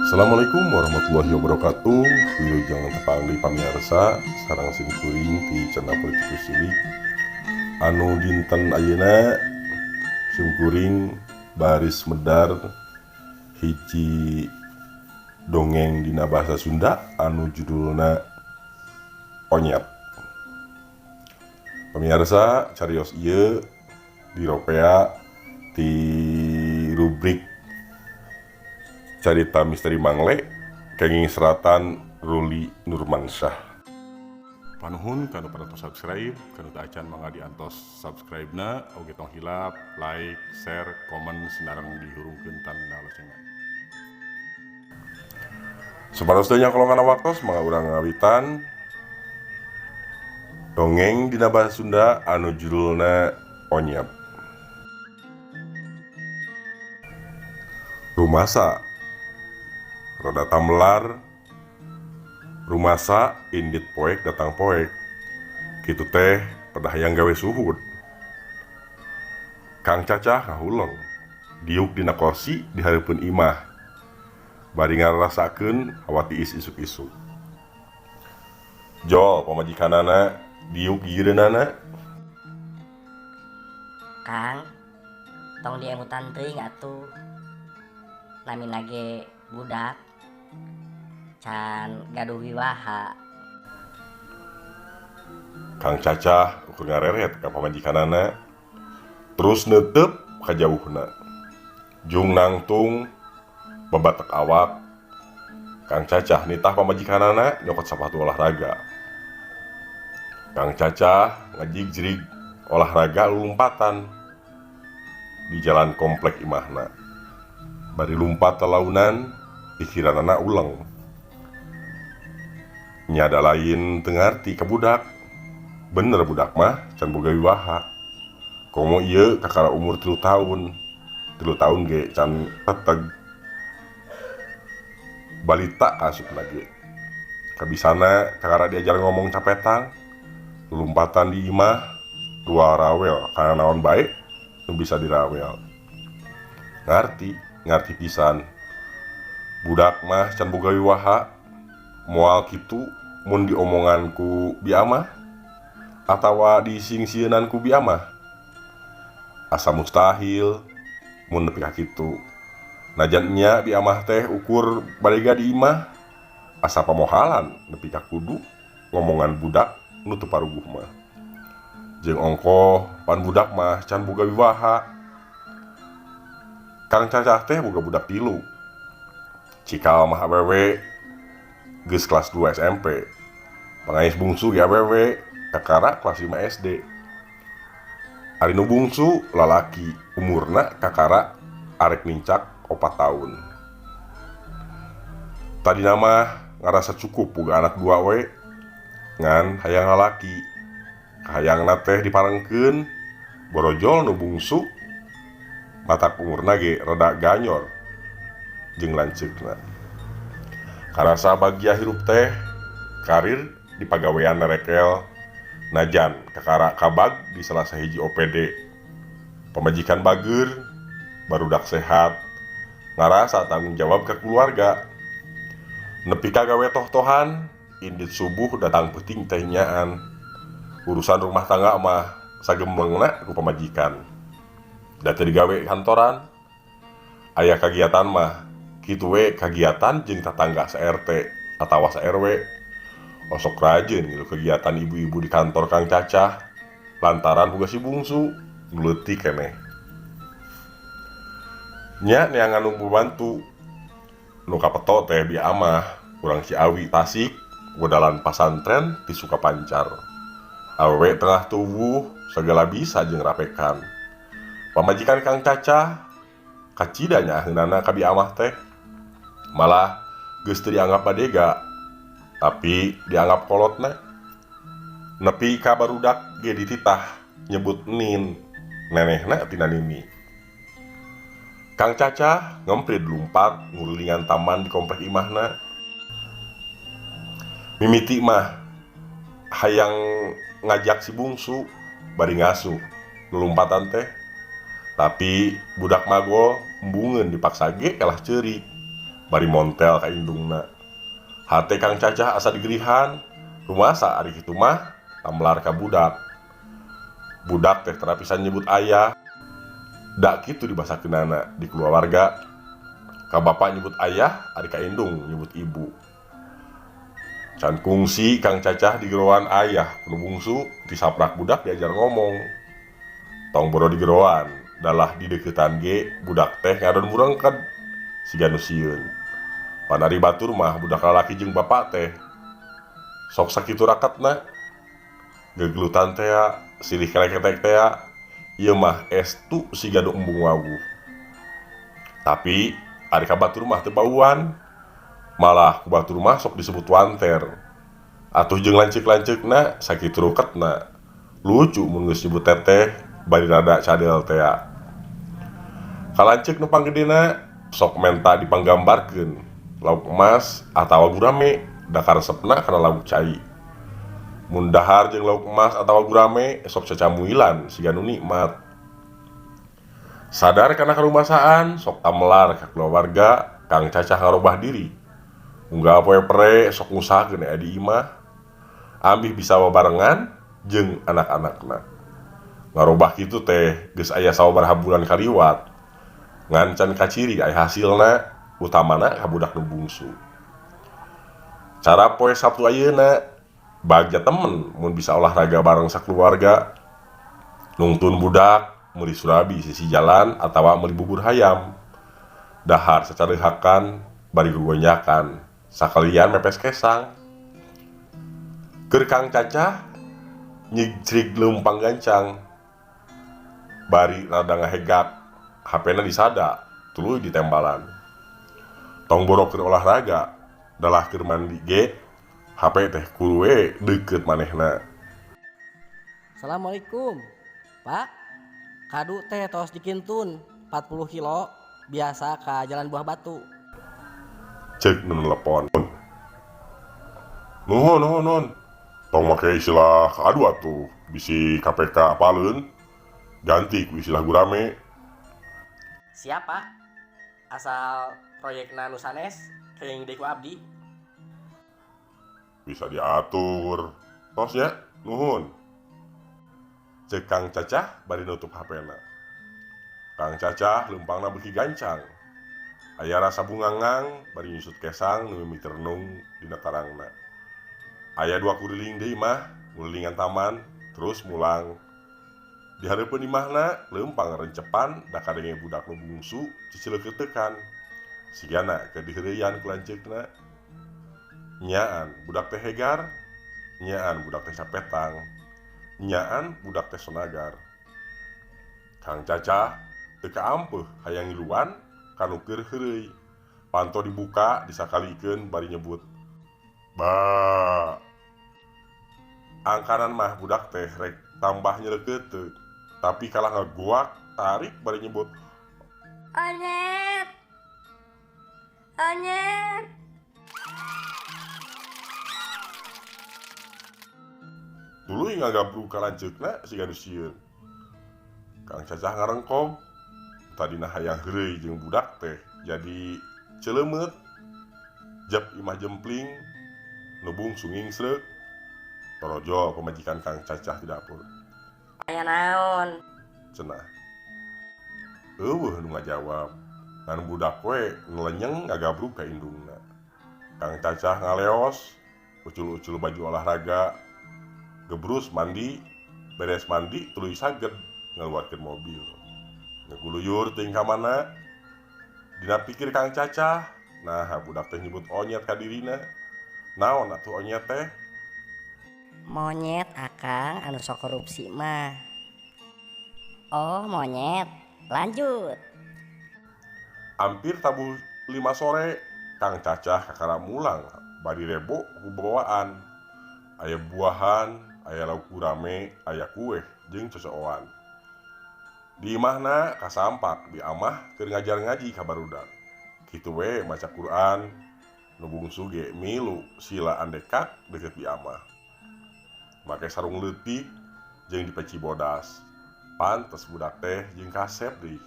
Assalamualaikum warahmatullahi wabarakatuh. Wilujeng tepang di pamirsa sareng sim kuring ti channel Politikus Cilik. Anu dinten ayeuna sim kuring baris medar hiji dongeng dina bahasa Sunda anu judulna Onyet. Pemirsa, carios ieu diropea di rubrik Carita Misteri Mangle kenging seratan Ruli Nurmansyah. Panuhun kanu parantos subscribe, kanu teu acan mangga diantos subscribe na, oge tong hilap like, share, komen sinareng dihurungkeun tanda loncengna. Supados teu nyangkolong kana waktos, mangga urang ngawitan dongeng dina bahasa Sunda anu judulna Onyet. Rumasa rada tamelar, rumasa indit poek datang poek, kitu teh pedah hayang gawe suhud. Kang Cacah ngahuleng diuk dina korsi di hareupeun imah bari ngarasakeun hawa tiis isuk-isuk. Jol pamajikanana diuk gigireunana. Kang, tong diemutan teuing atuh. Namina ge budak can gaduh wiwaha. Kang Cacah ukur ngareret ka pamajikanana terus neuteup ka jauhna. Jung nangtung babatek awak, Kang Cacah nitah pamajikanana nyokot sapatu olahraga. Kang Cacah ngajigjerig olahraga lulumpatan di jalan komplek imahna. Bari lumpat talaunan, pikiranana uleng. Nyada lain teu ngarti ka budak. Bener budak mah can boga wiwaha. Komo ieu kakara umur 3 tahun. 3 tahun ge can teteg. Balita kaasupna ge. Kabisana kakara diajar ngomong capetang, lumpatan di imah, dua rawel kana naon bae nu bisa dirawel. Ngarti, ngarti pisan. Budak mah can boga wiwaha, moal kitu mun diomongan ku biamah atawa disingsieunan ku biamah. Asa mustahil mun nepi ka kitu. Najan nya biamah teh ukur badega di imah, asa pamohalan nepi ka kudu ngomongan budak nu teu paruguh mah. Jeung ongkoh pan budak mah can boga wiwaha. Kang Cacah teh boga budak 3. Cikal mah awewe geus kelas 2 SMP. Pangais bungsu ge awewe kakara kelas 5 SD. Ari nu bungsu lalaki umurna kakara arek nincak 4 tahun. Tadina mah ngarasa cukup boga anak 2 we ngan hayang lalaki. Kahayangna teh diparengkeun borojol nu bungsu matak umurna ge rada ganyor jeung lanceukna. Karasa bagia hirup teh karir di pagawean nerekel najan kakara kabag di salah sahiji OPD. Pamajikan bager, barudak sehat, ngarasa tanggung jawab ka keluarga. Nepi ka gawe toh-tohan, indit subuh datang peuting teh nyaan. Urusan rumah tangga mah sagemblengna ku pamajikan. Da teu digawe kantoran. Aya kagiatan mah kitu we kagiatan jeung tatangga sa-RT atawa sa-RW. Osok rajin gitu kegiatan ibu-ibu di kantor Kang Cacah lantaran boga si bungsu nu leutik keneh. Nya neangan nu pambantu nu kapeto teh biamah urang Ciawi Tasik wedalan pasantren ti Sukapancar. Awewe tengah tubuh segala bisa jeung rapekan. Pamajikan Kang Cacah kacida nyaaheunana ka biamah teh. Malah geus teu dianggap badega, tapi dianggap kolotna. Nepi ka barudak ge dititah nyebut nin, nenehna tina nini. Kang Cacah ngemprit lumpat ngurilingan taman di komplek imahna. Mimiti mah hayang ngajak si bungsu bari ngasuh lulumpatan teh. Tapi budak magol embungeun dipaksa ge kalah ceurik. Bari montel ka indungna. Hate Kang Cacah asa digerihan, rumasa ari kitu mah tamlar ka budak. Budak teh tara pisan nyebut ayah. Da kitu dibasakeunana di kulawarga. Ka bapak nyebut ayah, ari ka indung nyebut ibu. Can kungsi Kang Cacah digeroan ayah ku nu bungsu, tisaprak budak diajar ngomong. Tong boro digeroan, dalah dideuketan ge budak teh ngadon murengked siga nu sieun. Pan ari batur mah budak lalaki jeung bapak teh sok sakitu raketna. Gegelutan tea, silih keleketek tea, ieu mah estu siga nu embung wawuh. Tapi ari ka batur mah teu bauan, malah ku batur mah sok disebut wanter. Atuh jeung lanceuk-lanceukna sakitu ruketna. Lucu mun geus nyebut teteh bari rada cadel tea. Ka lanceuk nu panggedena sok menta dipanggambarkeun lauk emas atawa gurame da karesepna kana lauk cai. Mun dahar jeung lauk emas atawa gurame sok cacamuilan siga nu nikmat. Sadar kana karumasaan sok tamelar ka kulawarga Kang Cacah ngarobah diri. Unggal poe pere sok ngusahakeun aya di imah. Ambih bisa babarengan jeung anak-anakna. Ngarobah kitu teh geus aya sababaraha bulan kaliwat. Ngan can kaciri aya hasilna, utamana ka budak nu bungsu. Cara poe Sabtu ayeuna bagja temen mun bisa olahraga bareng sakeluarga. Nungtun budak meuli surabi sisi jalan atawa meuli bubur hayam. Dahar sacarehakan bari gogonyakan sakalian mepes kesang. Keur Kang Cacah nyigcrig leumpang gancang. Bari rada ngahegak, HP-na disada, tuluy ditembalan. Tong boro keur olahraga, dalah keur mandi ge, HP teh kudu we deukeut manehna. Assalamualaikum, Pak. Kadu teh tos dikintun 40 kilo biasa ka Jalan Buah Batu. Cek nu nelepon. Nuhun, nuhun, nuhun. Tong make istilah kadu atuh, bisi KPK apaleun. Ganti ku istilah gurame. Siap, Pak. Asal proyekna nu sanes keuing deui ku abdi. Bisa diatur. Tos nya, nuhun. Cek Kang Cacah bari nutup HP-na. Kang Cacah leumpangna beuki gancang. Aya rasa bungangang bari nyusut kesang nu mimiti renung dina tarangna. Aya dua kuriling deui mah, ngulilingan taman, terus mulang. Di hareupeun imahna leumpang rencepan da kadenge budak nu bungsu cicileukeuteukan. Sigana keur diheureuyan ku lanceukna. Nyaan budak teh hegar, nyaan budak teh capetang, nyaan budak teh sonagar. Kang Cacah teu kaampeuh hayang ngiluan kanu keur heureuy. Panto dibuka disakalikeun bari nyebut ba. Angkanan mah budak teh rek tambah nyeleukeuteup, tapi kalah ngaguak tarik bari nyebut Onyet. Onyet. Tuluy ngagabrug ka lanceukna siga nu sieun. Kang Cacah ngarengkog, tadina hayang heureuy jeung budak teh jadi ceuleumeup. Jep imah jempling, nu bungsu ngingsreuk. Torojol pamajikan Kang Cacah di dapur. Aya naon? Cenah. Eueuh nu ngajawab. Ngan budak we ngelenyeng ngagabrug ka indungna. Kang Cacah ngaleos, ucul-ucul baju olahraga, gebrus mandi, beres mandi tuluy saged ngaluarkeun mobil. Ngeguluyur teuing ka mana? Dina pikir Kang Cacah, nah budak teh nyebut onyet ka dirina. Naon atuh onyet teh? Monyet akang anu sok korupsi mah. Oh monyet, lanjut. Hampir tabuh 5 sore, Kang Cacah kakara mulang bari rebo ku bawaan. Aya buahan, aya lauk gurame, aya kue jeung cocoan. Di imahna kasampak di amah keur ngajar ngaji ka barudak. Kitu we maca Quran, nu bungsu ge milu sila andekak deukeut di amah. Make sarung leutik jeung dipeci bodas. Pantes budak teh jeung kasep deui.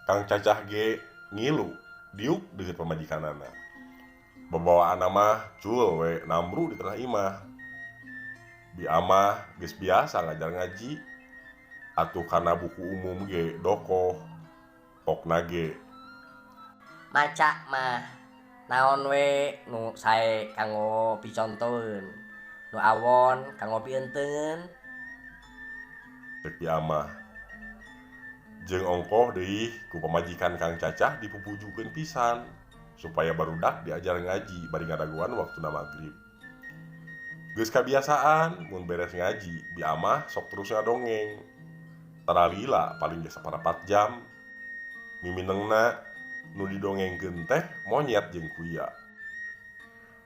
Kang Cacah ge ngilu Diuk deukeut pamajikanana. Babawaan mah cul we nambru di tengah imah. Bi Amah geus biasa ngajar ngaji atuh kana buku umum ge dokoh pokna ge maca mah naon we nu sae kanggo picontoeun, nu awon kanggo pienteun. Cek Bi Amah. Jeung ongkoh deui ku pamajikan Kang Cacah dipupujukeun pisan supaya barudak diajar ngaji bari ngadagoan waktuna magrib. Geus kabiasaan mun beres ngaji Bi Amah sok terus ngadongeng. Tara lila paling ge saparapat jam. Miminengna nu didongengkeun teh monyet jeung kuya.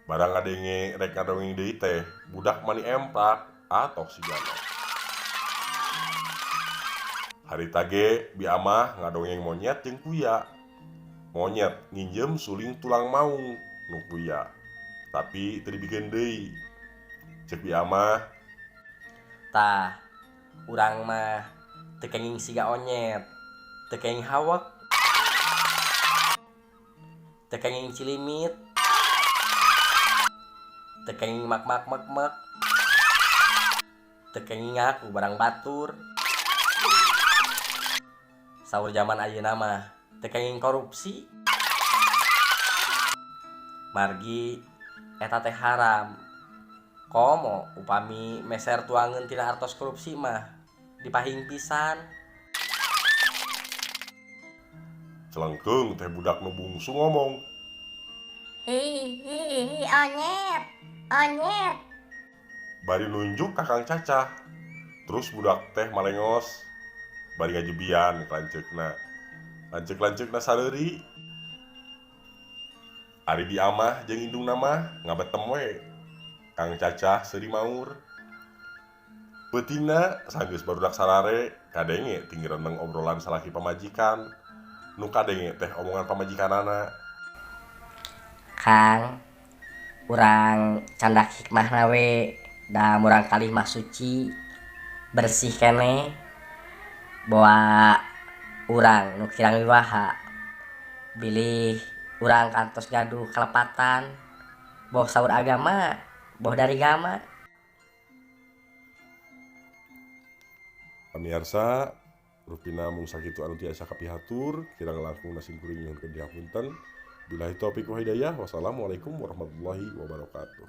Barang ngadenge rek ngadongeng deui teh budak mani emprak atoh sigana. Harita ge Bi Amah ngadongeng monyet jeung kuya. Monyet nginjem suling tulang maung nu kuya, tapi teu dibikeun deui. Cek Bi Amah, tah urang mah teu kenging siga onyet, teu kenging hawek, teu kenging cilimit, teu kenging mak mak mek mek, teu kenging ngaku barang batur. Saur zaman ayeuna mah teu kenging korupsi. Margi eta teh haram. Komo upami meser tuangeun tina artos korupsi mah dipahing pisan. Celengkeung teh budak nu bungsu ngomong. Hi hi hi onyet, onyet. Bari nunjuk ka Kang Cacah. Terus budak teh malengos bari ngajebian lanceukna. Lanceuk-lanceukna sareuri. Ari Bi Amah jeung indungna mah ngabetem we. Kang Cacah seuri maur. Peutingna sanggeus barudak sarare kadenge tinggi reneng obrolan salaki pamajikan. Nu kadenge teh omongan pamajikanana. Kang, urang candak hikmahna we da murang kalih mah suci, bersih keneh. Boa urang nu kirang wiwaha, bilih urang kantos gaduh kalepatan, boh saur agama, boh dari gama. Pamiarsa, rupina mung sakitu anu tiasa kapihatur, kirang langkung sim kuring nyuhunkeun dihapunten. Billahi taufik wa hidayah. Wassalamualaikum warahmatullahi wabarakatuh.